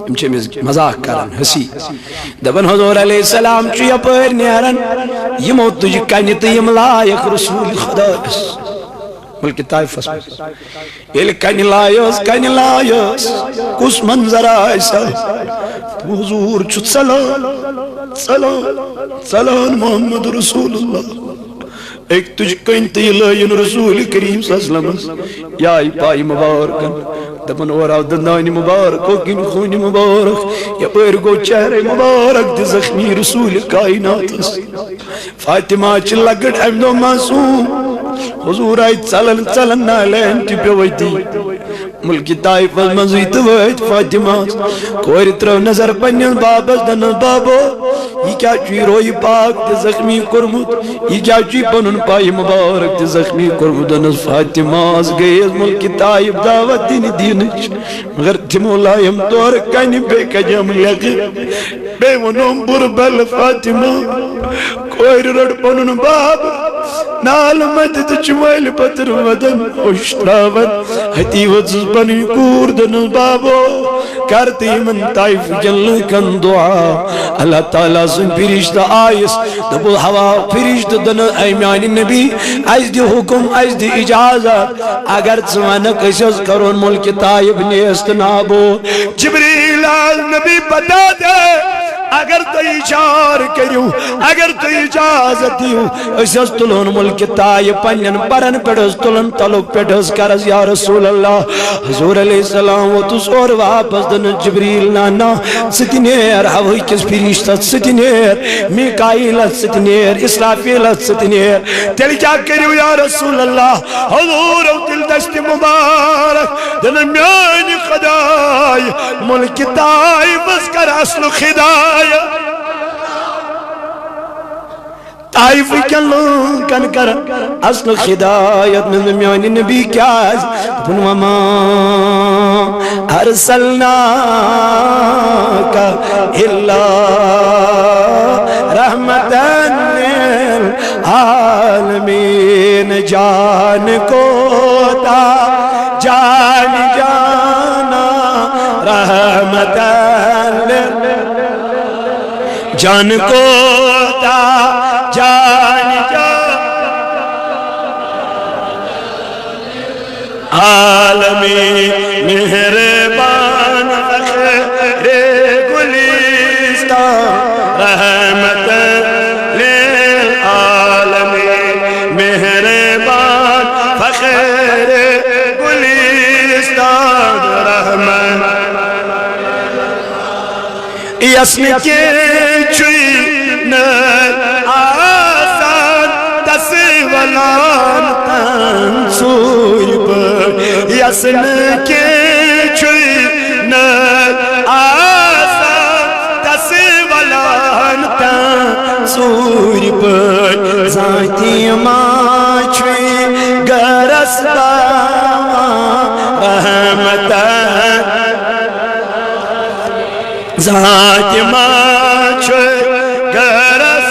یِم چھِ أمِس مذاق کران، ہنسی۔ دپان، حضور علیہ السلام چھُ یپٲرۍ نیران، یِمو تُجہِ کنہِ تہٕ یِم لایق رسول خدایس ملکہِ طائفس منٛز۔ ییٚلہِ کنہِ لایس، کنہِ لایس، کُس منظر آسہِ؟ حضور چھُ ژلان، ژلان، ژلان محمد رسول اللہ۔ أکۍ تُج کنہِ تہٕ یہِ لٲیِن رسول کریم صلی اللہ علیہ وسلمس۔ یہِ آیہِ پایہِ مبارکن، دپان، اورٕ آو دندانہِ مبارکو کِنۍ خوٗنہِ مبارک، یپٲرۍ گوٚو چہرے مبارک تہِ زخمی رسول کائناتس۔ فاطمہ چھِ لۄکٕٹ، امہِ دۄہ معصوم۔ حضور آیہِ ژلان ژلان نالین تہِ پیوٚو أتی ملکہِ طائفس منٛزٕے تہٕ وٲتۍ فاطمہ۔ کورِ ترٲو نظر پننِس بابس، دنس، بابو، یہِ کیٛاہ چھُے رویہِ پاک تہِ زخمی کوٚرمُت؟ یہِ کیٛاہ چھُے پنُن پایہِ مبارک تہِ زخمی کوٚرمُت؟ دنس، فاطمہ گٔیَس ملکہِ طائف دعوت دِنہِ دیٖنٕچ، مگر تِمو لایَم تورٕ کنہِ بیٚیہِ کجم لیٚکھٕ۔ بیٚیہِ ووٚنُم، بُرٕ بل فاطمہ، کورِ روٚٹ پنُن باب، نالہٕ مَتہِ تہٕ چُمٲلۍ پٔتٕر وَدَن اوٚش ترٛاوان۔ ہتی ؤژٕس پنٕنۍ کوٗر، دوٚپنَس، "بابو، کر تہٕ یِمَن طائف کٮ۪ن لوٗکَن دُعا۔" اللہ تعالیٰ سٕنٛدۍ فرشتہٕ آیَس، دوٚپُس، "ہوا فرشتہٕ، دوٚپنَس، اے میٛانہِ نبی، اَسہِ دِ حُکُم، اَسہِ دِ اِجازت، اگر ژٕ وَنَکھ، أسۍ حظ کَرون مُلکہِ طائف نیست نابود۔" جبریل آز نبی پتہ دے، اگر تُہۍ اِشارٕ کٔرِو، اگر تُہۍ اِجازت دِیِو، أسۍ حظ تُلہون مُلکہِ طائف پنٛنٮ۪ن پَرَن پٮ۪ٹھ حظ تُلہون، تَلُک پٮ۪ٹھ حظ کَرَس یا رسول اللہ۔ حضور علیہ السلام ووتُس اورٕ واپس، دوٚپنَس، "جبریل، نہ، نہ، ژٕ تہِ نیر، ہوہٕکِس فرشتس ژٕ تہِ نیر، میکائیلس ژٕ تہِ نیر، اسرافیلس ژٕ تہِ نیر۔" تیٚلہِ کیٛاہ کٔرِو یا رسول اللہ؟ حضور او تیٚلہِ دستِ مبارک، دوٚپنَس، "میٛانہِ خداے، مُلکہِ طائفس کر اصلُک ہدایت۔" طائف کٮ۪ن لوٗکن کر اصلُک ہدایت۔ مےٚ، میٛانہِ نبی کیٛازِ؟ دوٚپُن، "وما ارسلناک الا رحمتا للعالمین۔" جان کوتا، جان جانا، رحمتا لل جان کوتا، جان جان۔ عالمی مہربان فخر گلستان، رحمت للعالمین مہربان فخر گلستان، رحمت یس نہٕ کینٛہہ چھُے نہٕ آسان، تس ولان تن ژوٗرِ پٲٹھۍ۔ یس نہٕ کینٛہہ چھُے نہٕ آسان، تس ولان تن ژوٗرِ پٲٹھۍ۔ زانٛہہ تہِ ما چھُے گرس تاوان رحمتن؟ زانٛہہ تہِ ما چھُ گرس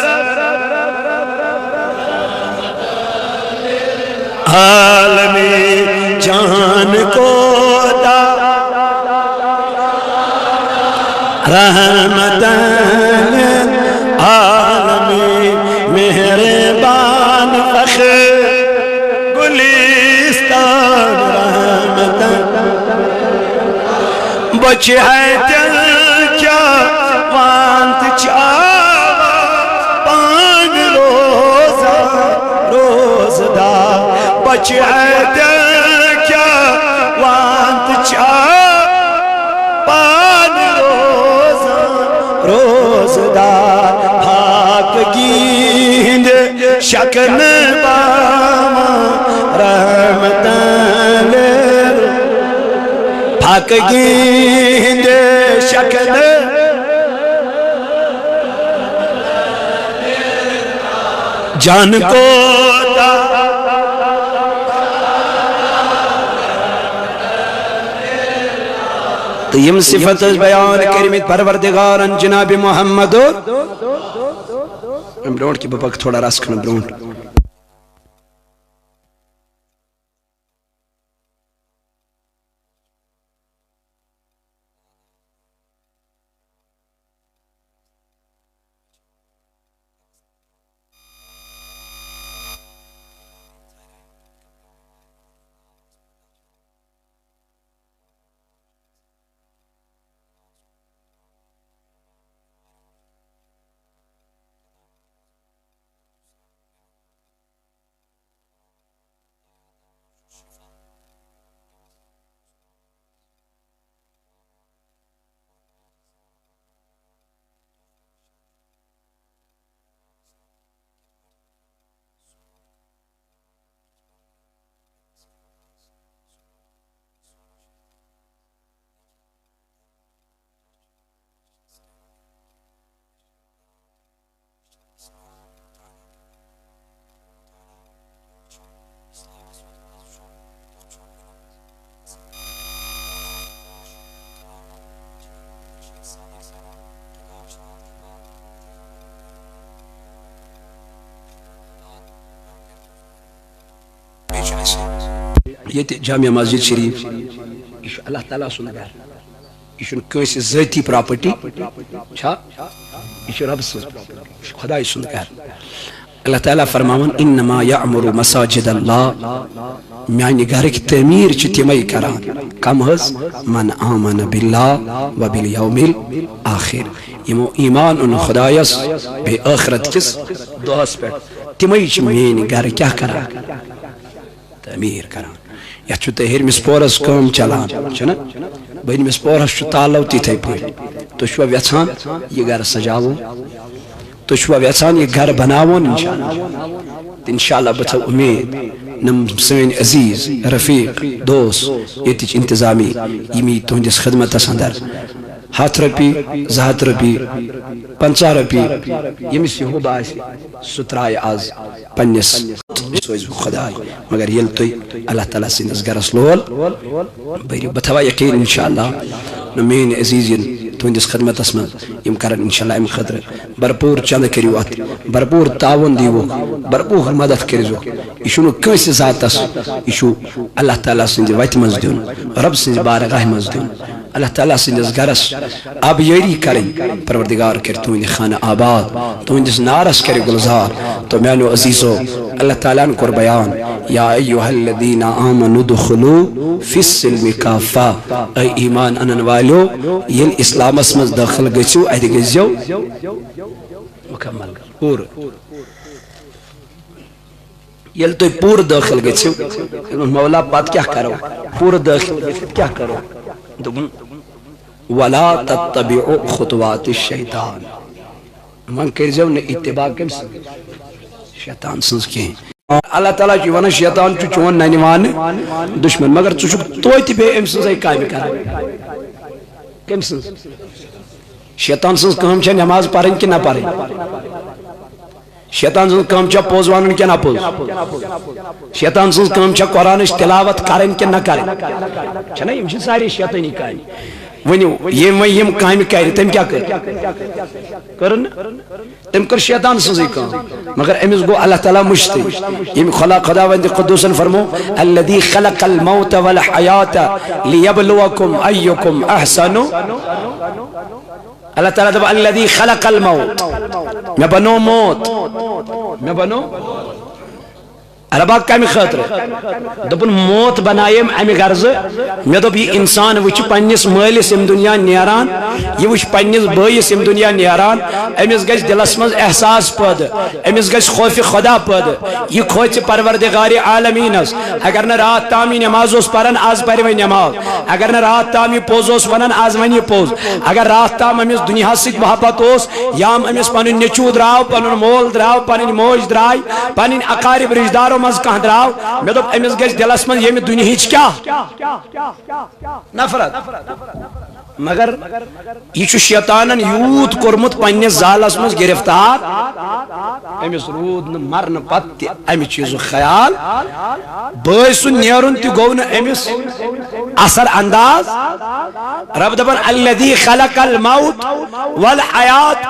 عالمی جان کوتا، رحمتن عالمی مہربان فخر گلستان، رحمتن بچہِ ہے تیٚلہِ کیٛاہ وان تہٕ چاوان پانہٕ روزان روزدار۔ بچہِ ہے تیٚلہِ کیٛاہ وان تہٕ چاوان پانہٕ روزان روزدار۔ پاکگی ہٕنٛدِ شکن باما رحمتن لل پاکگی ہٕنٛدِ شکن جان کوتا۔ تہٕ یِم صفت ٲسۍ بیان کٔرمٕتۍ پروردگارن جناب محمد۔ امہِ برونٛٹھ کہِ بہٕ پکہٕ تھوڑا رژھ کھنڈ برونٛٹھ۔ ییٚتہِ جامع مسجد شریف، یہِ چھُ اللہ تعالیٰ سُنٛد گرٕ۔ یہِ چھُنہٕ کٲنٛسہِ ذٲتی پراپرٹی چھا، یہِ چھُ رۄب سٕنٛز پراپرٹی، یہِ چھُ خۄداے سُنٛد گرٕ۔ اللہ تعالیٰ فرماوان، "انما یعمر مساجد اللہ"، میانہِ گرٕکۍ تعمیٖر چھِ تِمے کران۔ کم حظ؟ "من آمن باللہ و بالیوم الآخر"، یِمو ایمان اوٚن خۄدایس بیٚیہِ ٲخرت کِس دۄہس پٮ۪ٹھ، تِمے چھِ میٲنۍ گرٕ کیٛاہ کران؟ تعمیٖر کران۔ یتھ چھُ تُہۍ ہیٚرمِس پورس کٲم چلان، چھُنہ؟ بٔنمِس پورس چھُ تالو تِتھے پٲٹھۍ۔ تُہۍ چھُوا یژھان یہِ گرٕ سجاوُن؟ تُہۍ چھُوا یژھان یہِ گرٕ بناوُن؟ انشاءاللہ، انشاءاللہ بہٕ تھاوٕ اُمید، نم سٲنۍ عزیز رفیق دوس ییٚتِچ انتظامی، یِم یی تُہنٛدِس خدمتس اندر۔ ہتھ رۄپیہِ، زٕ ہتھ رۄپیہِ، پنٛژاہ رۄپیہِ، ییٚمِس یہِ ہُب آسہِ، سُہ ترٛایہِ آز پننِس سوزِ خۄداے۔ مگر ییٚلہِ تُہۍ اللہ تعالیٰ سٕنٛدِس گرس لول بٔرِو، بہٕ تھاوٕ یقین انشاءاللہ، نہ میٲنۍ عزیز یِن تُہنٛدِس خدمتس منٛز، یِم کرن انشاءاللہ امہِ خٲطرٕ بھرپوٗر چندٕ کٔرِو اتھ، بھرپوٗر تعاوُن دیٖوُکھ، بھرپوٗر مدد کٔرۍزیوکھ۔ یہِ چھُنہٕ کٲنٛسہِ ذاتس، یہِ چھُ اللہ تعالیٰ سٕنٛزِ وتہِ منٛز دیُن، رۄب سٕنٛزِ بارگاہہِ منٛز دیُن۔ اللہ تعالیٰ سٕنٛدِس گرس آبیٲری کرٕنۍ۔ پروردگار کرِ تُہنٛدِ خانہٕ آباد، تُہنٛدِس نارس کرِ گُلزار۔ تو میانیو عزیزو، اللہ تعالیٰ ہن کوٚر بیان، "یا ایھا الذین آمنوا ادخلوا فی السلم کافہ"، اے ایمان انن والیو، ییٚلہِ اسلامس منٛز دٲخل گٔژھِو، اتہِ گٔژھۍزیو مکمل، پوٗرٕ۔ ییٚلہِ تُہۍ پوٗرٕ دٲخل گٔژھِو، دوٚپُن، "مولا، پتہٕ کیٛاہ کرو؟ پوٗرٕ دٲخل گٔژھِتھ کیٛاہ کرو؟" دوٚپُن، "ولا تتبعوا خطوات الشیطان"، وۄنۍ کٔرۍزیو نہٕ اتباع کٔمۍ سٕنٛز؟ شیطان سٕنٛز کینٛہہ۔ اللہ تعالیٰ چھُ ونان، شیطان چھُ چون ننہِ وانہٕ دُشمن، مگر ژٕ چھُکھ توتہِ بیٚیہِ أمۍ سٕنٛزے کامہِ کران۔ کٔمۍ سٕنٛز؟ شیطان سٕنٛز کٲم چھےٚ نماز پرٕنۍ کِنہٕ نہ پرٕنۍ؟ شیطان سٕنٛز کٲم چھا پوٚز وَنُن کِنہٕ اَپُز؟ شیطان سٕنٛز کٲم چھا قرآنٕچ تِلاوت کَرٕنۍ کِنہٕ نہ کَرٕنۍ؟ چھَنا، یِم چھِ سارے شیطٲنی کامہِ۔ ؤنِو، ییٚمۍ وۄنۍ یِم کامہِ کَرِ، تٔمۍ کیٛاہ کٔر؟ کٔر نہٕ؟ تٔمۍ کٔر شیطان سٕنٛزٕے کٲم۔ مگر أمِس گوٚو اللہ تعالیٰ مٔشتٕے۔ ییٚمۍ خلا-، خداوندِ قدوٗسن فرموو، "الذی خلق الموت والحیات لیبلوکم ایکم احسن"۔ اللہ تعالیٰ دوٚپ، "الذی خلق الموت"، مےٚ بنوو موت، مےٚ بنوو۔ ربا کمہِ خٲطرٕ؟ دوٚپُن، موت بناییم امہِ غرضہٕ، مےٚ دوٚپ، یہِ انسان وٕچھِ پننِس مٲلِس ییٚمہِ دُنیا نیران، یہِ وٕچھِ پننِس بٲیِس ییٚمہِ دُنیا نیران، أمِس گژھِ دِلس منٛز احساس پٲدٕ، أمِس گژھِ خوفِ خدا پٲدٕ، یہِ کھوژِ پروردگارِ عالمیٖنس۔ اگر نہٕ راتھ تام یہِ نماز اوس پران، از پرِ وۄنۍ نماز۔ اگر نہٕ راتھ تام یہِ پوٚز اوس ونان، از ونہِ یہِ پوٚز۔ اگر راتھ تام أمِس دُنیاہس سۭتۍ محبت اوس، یا أمِس پنُن نیٚچوٗ درٛاو، پنُن مول درٛاو، پنٕنۍ موج درٛاے، پنٕنۍ اقارب رشتہٕ دارو منٛز کانٛہہ درٛاو، مےٚ دوٚپ، أمِس گژھِ دِلس منٛز ییٚمہِ دُنیہٕچ کیٛاہ؟ نفرت۔ مگر یہِ چھُ شیطانن یوٗت کوٚرمُت پننِس زالس منٛز گرفتار، أمِس روٗد نہٕ مرنہٕ پتہٕ تہِ امہِ چیٖزُک خیال۔ بٲے سُنٛد نیرُن تہِ گوٚو نہٕ أمِس اثر انداز۔ رب دپان، "الذی خلق الموت والحیات"،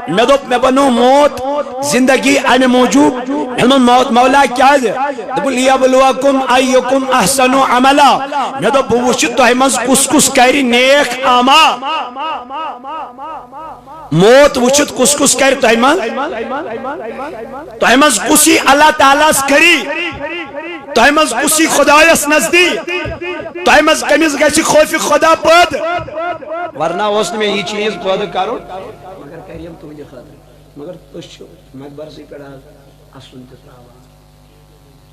مےٚ دوٚپ، مےٚ بنوو موت زندگی امہِ موٗجوٗب۔ مےٚ دوٚپُن، مو-، مولا کیٛازِ؟ دوٚپُن، "لیبلوکم ایکم احسن عملا"، مےٚ دوٚپ، بہٕ وٕچھِ تۄہہِ منٛز کُس کُس کرِ نیک اعمال۔ موت وٕچھِتھ کُس کُس کرِ تۄہہِ منٛز؟ تۄہہِ منٛز کُس یی اللہ تعالیٰ ہس قریب؟ تۄہہِ منٛز کُس یی خۄدایس نزدیٖک؟ تۄہہِ منٛز کٔمِس گژھِ خوفِ خۄدا پٲدٕ؟ ورنہ اوس نہٕ مےٚ یہِ چیٖز پٲدٕ کرُن، مگر کریم تُہنٛدِ خٲطرٕ۔ مگر أسۍ چھِ مقبرسٕے پٮ۪ٹھ آز اَسُن تہِ ترٛاوان۔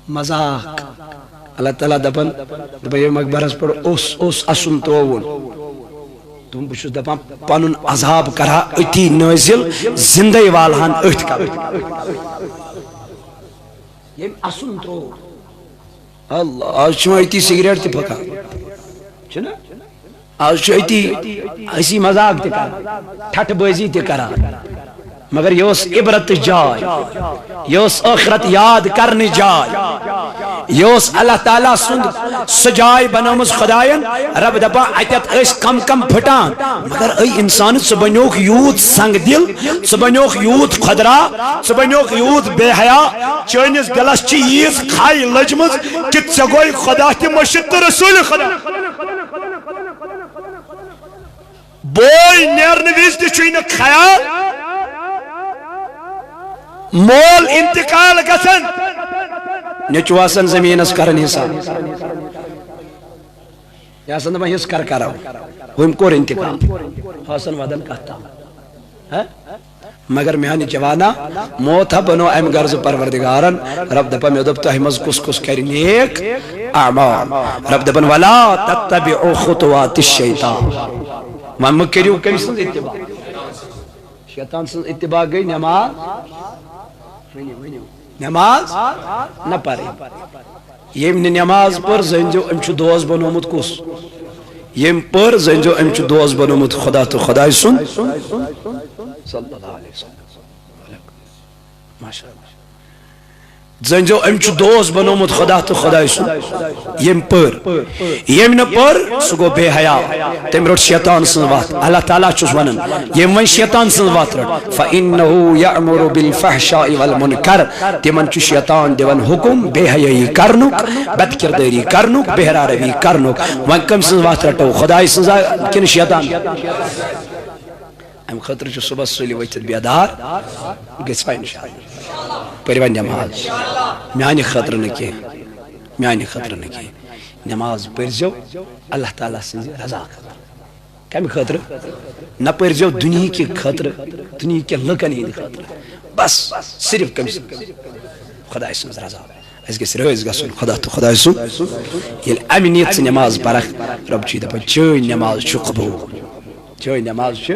مذاق۔ اللہ تعالیٰ دپان، دپان، ییٚمہِ مقبرس پٮ۪ٹھ اوس، اوس اَسُن ترٛووُن۔ دوٚپُن، بہٕ چھُس دپان، پنُن عذاب کرٕ ہا أتی نٲزِل، زندے والہٕ ہن أتھۍ قبرِ۔ ییٚمۍ اَسُن ترٛوو۔ اللہ، آز چھُ وۄنۍ أتی سگریٹ تہِ پھکان۔ چھُنہ؟ آز چھُ أتی ہنسی مذاق تہِ کران، ٹھٹھٕ بٲزی تہِ کران۔ مگر یہِ اوس عبرتٕچ جاے، یہِ اوس ٲخرت یاد کرنٕچ جاے۔ یہِ اوس اللہ تعالیٰ سُنٛد سۄ جاے بنٲومٕژ خۄدایَن۔ رب دپان، اتٮ۪تھ ٲسۍ کم کم پھٹان، مگر أے انسان، ژٕ بنیوکھ یوٗت سنگ دل، ژٕ بنیوکھ یوٗت خۄدرا، ژٕ بنیوکھ یوٗت بے حیا، چٲنِس دلس چھِ ییٖژ کھے لٔجمٕژ کہِ ژےٚ گوٚے خۄدا تہِ مٔشِتھ تہٕ رسول خۄدا۔ بوے نیرنہٕ وِزِ تہِ چھُے نہٕ خیال۔ مول انتقال گژھان، نیٚچو آسان زٔمیٖنَس کران حساب۔ یہِ آسان دَپان، حصہٕ کر کرو، ہُمۍ کوٚر انتقال۔ آسان وَدان کَتھ تام۔ ہہ؟ مگر میانہِ جوانا، موت ہا بنو امہِ غرضہٕ پروردگارن۔ رب دپان، مےٚ دوٚپ، تۄہہِ منٛز کُس کُس کرِ نیک اعمال؟ رب دپان، ولا تتبعوا خطوات الشیطان۔ وۄنۍ مہٕ کٔرِو کٔمۍ سٕنٛز اتباع؟ شیطان سٕنٛز اتباع گٔے نماز۔ ؤنِو، ؤنِو۔ نماز نہ پرٕنۍ۔ ییٚمۍ نہٕ نماز پٔر، زٲنۍزیو، أمۍ چھُ دوست بنومُت کُس؟ ییٚمۍ پٔر، زٲنۍزیو، أمۍ چھُ دوست بنومُت خدا تہٕ خداے سُنٛد۔ صلی اللہ علیہ وسلم۔ ماشاء اللہ۔ زٲنۍزیو، أمۍ چھُ دوست بنومُت خدا تہٕ خداے سُنٛد۔ ییٚمۍ پٔر، ییٚمۍ نہٕ پٔر، سُہ گوٚو بے حیا۔ تٔمۍ رٔٹ شیطان سٕنٛز وَتھ۔ اللہ تعالیٰ چھُس وَنان، ییٚمۍ وۄنۍ شیطان سٕنٛز وَتھ رٔٹ، فَإِنَّهُ يَأْمُرُ بِالْفَحْشَاءِ وَالْمُنْكَرِ، تِمن چھُ شیطان دِوان حُکُم بے حیٲیی کرنُک، بد کردٲری کرنُک، بہرا روی کرنُک۔ وۄنۍ کٔمۍ سٕنٛز وَتھ رَٹو، خداے سٕنٛزا کِنہٕ شیطان؟ امہِ خٲطرٕ چھُ صُبحس سُلہِ ؤتھِتھ بیدار گٔژھۍ وۄنۍ انشاءاللہ۔ پٔرِو وۄنۍ نماز۔ میانہِ خٲطرٕ نہٕ کینٛہہ، میانہِ خٲطرٕ نہٕ کینٛہہ۔ نماز پٔرۍزیو اللہ تعالیٰ سٕنٛزِ رضا خٲطرٕ۔ کمہِ خٲطرٕ؟ نہ پٔرۍزیو دُنہِکہِ خٲطرٕ، دُنہِکٮ۪ن لُکن ہٕنٛدِ خٲطرٕ۔ بس صرف کٔمۍ سٕنٛدِ؟ خداے سٕنٛز رضا۔ اسہِ گژھِ رٲضۍ گژھُن خدا تہٕ خداے سُنٛد۔ ییٚلہِ امہِ نیت ژٕ نماز پرکھ، رب چھُے دپان، چٲنۍ نماز چھُ قبوٗل۔ چٲنۍ نماز چھِ۔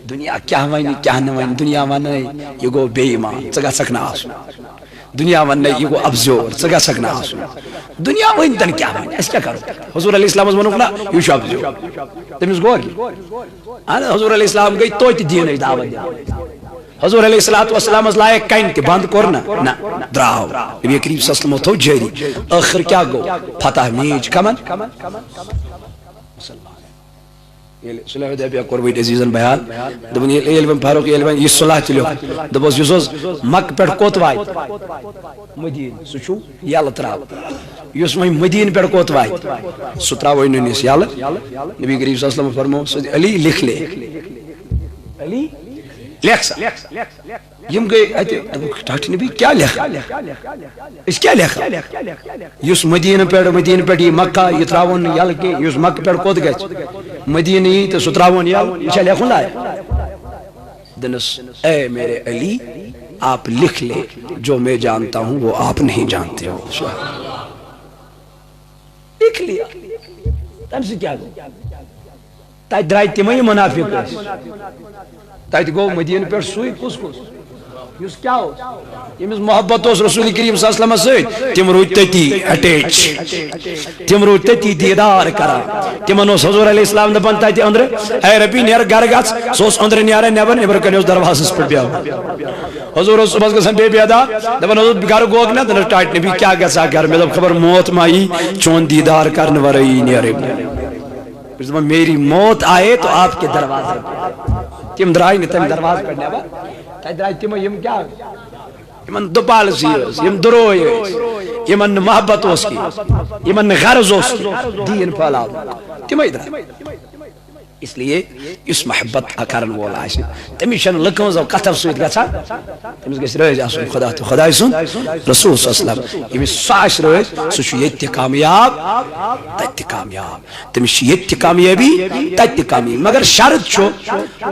دُنیا کیٛاہ وَنہِ، کیٛاہ نہٕ وَنہِ، دُنیا وَنَے، یہِ گوٚو بے ایمان، ژٕ گژھکھ نہٕ آسُن۔ دُنیا وَنَے، یہِ گوٚو اَپزیور، ژٕ گژھکھ نہٕ آسُن۔ دُنیا ؤنۍ تَن کیٛاہ وَنہِ، اَسہِ کیٛاہ کَرو؟ حضور علیہ السلامَس ووٚنُکھ نہ، یہِ چھُ اَپزیور۔ تٔمِس گوٚو کیٛاہ؟ اَہَن، حضور علیہ السلام گٔے توتہِ دیٖنٕچ دعوت دِنہِ۔ حضور علیہ الصلوۃ والسلامَس لایَکھ کَنہِ تہِ، بنٛد کوٚر نہ، نہ، درٛاو۔ نبی کریم صلی اللہ علیہ وسلم تھوٚو جٲری۔ ٲخٕر کیٛاہ گوٚو؟ فتح میٖج کَمَن؟ ییٚلہِ صلح حدیبیہ کوٚر وۄنۍ عزیزن بیان، دوٚپُن، ییٚلہِ، ییٚلہِ وۄنۍ فاروق، ییٚلہِ وۄنۍ یہِ صلح تہِ لیوٚکھ، دوٚپُس، یُس اوس مکہٕ پٮ۪ٹھ کوٚت واتہِ؟ مدیٖنہٕ، سُہ چھُ یَلہٕ ترٛاوُن۔ یُس وۄنۍ مدیٖنہٕ پٮ۪ٹھ کوٚت واتہِ؟ سُہ ترٛاوو نہٕ أسۍ یَلہٕ۔ نبی کریم صلی اللہ علیہ وسلم فرموو، سُہ علی لِکھ لے۔ علی، لیکھ سا۔ یِم گٔے اَتہِ، دوٚپُکھ، ٹاٹھۍ نبی، کیٛاہ لیکھو؟ أسۍ کیٛاہ لیکھو؟ یُس مدیٖنہٕ پٮ۪ٹھ، مدیٖنہٕ پٮ۪ٹھ یی مکہ، یہِ ترٛاوون نہٕ یَلہٕ کینٛہہ۔ یُس مکہ پٮ۪ٹھ کوٚت گژھِ؟ مدیٖنہٕ یی تہٕ سُہ ترٛاوون یَلہٕ، یہِ چھا لیکھُن لایق؟ دوٚپنَس، اے میرے علی، آپ لکھ لے، جو میں جانتا ہوں، وہ آپ نہیں جانتے ہو۔ لکھ لیا۔ تَمہِ سۭتۍ کیٛاہ گوٚو؟ تتہِ درٛاے تِمے منافق ٲسۍ۔ تتہِ گوٚو مدینہ پٮ۪ٹھ سُے کُس کُس؟ یُس کیٛاہ اوس؟ ییٚمِس محبت اوس رسول کریم صلی اللہ علیہ وسلمس سۭتۍ، تِم روٗدۍ تٔتی اٹیچ۔ تِم روٗدۍ تٔتی دیٖدار کران۔ تِمن اوس حضور علیہ السلام دپان تتہِ أنٛدرٕ، "اے ربی، نیر گرٕ گژھ۔" سُہ اوس أنٛدرٕ نیران نٮ۪بر، نٮ۪برٕ کنہِ اوس دروازس پٮ۪ٹھ بیٚہوان۔ حضور اوس صبحس گژھان بیٚیہِ بیدار، دپان اوس، "گرٕ گوکھ نا؟" دپان اوس، "ٹاٹھۍ نبی، کیٛاہ گژھِ ہا گرٕ؟ مےٚ دوٚپ، خبر موت ما یی، چون دیٖدار کرنہٕ ورٲیی نیرے بہٕ۔" بہٕ چھُس دَپان، "میری موت آئے تو آپ کے دروازے پہ۔" تِم درٛاے نہٕ تَمہِ دروازٕ پٮ۪ٹھ نٮ۪بر۔ تَتہِ درٛاے تِمے، یِم کیٛاہ ٲسۍ؟ یِمن دُپالسی ٲس، یِم دُرٲے ٲسۍ، یِمن نہٕ محبت اوس کینٛہہ، یِمن نہٕ غرض اوس کینٛہہ دیٖن پھٲلاونُک۔ تِمے درٛاے۔ اس لیے یُس محبت کرن وول آسہِ، تٔمِس چھَنہٕ لُکہٕ ہٕنٛزو کتھو سۭتۍ گژھان، تٔمِس گژھِ رٲضۍ آسُن خدا تہٕ خداے سُنٛد رسول صلی اللہ علیہ وسلم۔ ییٚمِس سُہ آسہِ رٲضۍ، سُہ چھُ ییٚتہِ تہِ کامیاب، تَتہِ تہِ کامیاب۔ تٔمِس چھِ ییٚتہِ تہِ کامیٲبی، تَتہِ تہِ کامیٲبی۔ مگر شرط چھُ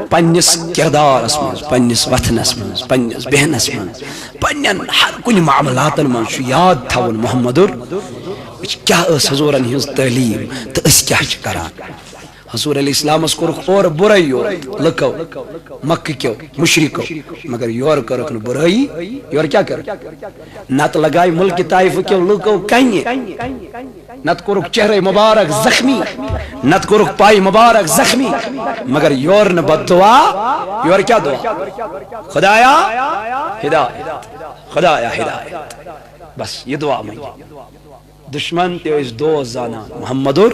پننِس کردارس منٛز، پننِس وۄتھنس منٛز، پننِس بیہنس منٛز، پننٮ۪ن ہر کُنہِ معاملاتن منٛز چھُ یاد تھاوُن محمدُر، أسۍ کیٛاہ ٲس حضوٗرن ہٕنٛز تعلیٖم تہٕ أسۍ کیٛاہ چھِ کران۔ منصور علیہ السلامس کوٚرُکھ اورٕ بُرٲے یور لُکو، مکہٕ کیو، مشرکو، مگر یورٕ کٔرٕکھ نہٕ بُرٲیی۔ یورٕ کیٛاہ کٔرٕکھ؟ نتہٕ لگایہِ ملکہِ طائفہٕ کیو لُکو کنہِ، نتہٕ کوٚرُکھ چہرے مبارک زخمی، نتہٕ کوٚرُکھ پاے مبارک زخمی، مگر یورٕ نہٕ بد دعا۔ یورٕ کیٛاہ دعا؟ خدایا ہدایت، خدایا ہدایت۔ بس یہِ دعا منٛگہِ۔ دشمن تہِ ٲسۍ دوست زانان، محمد اور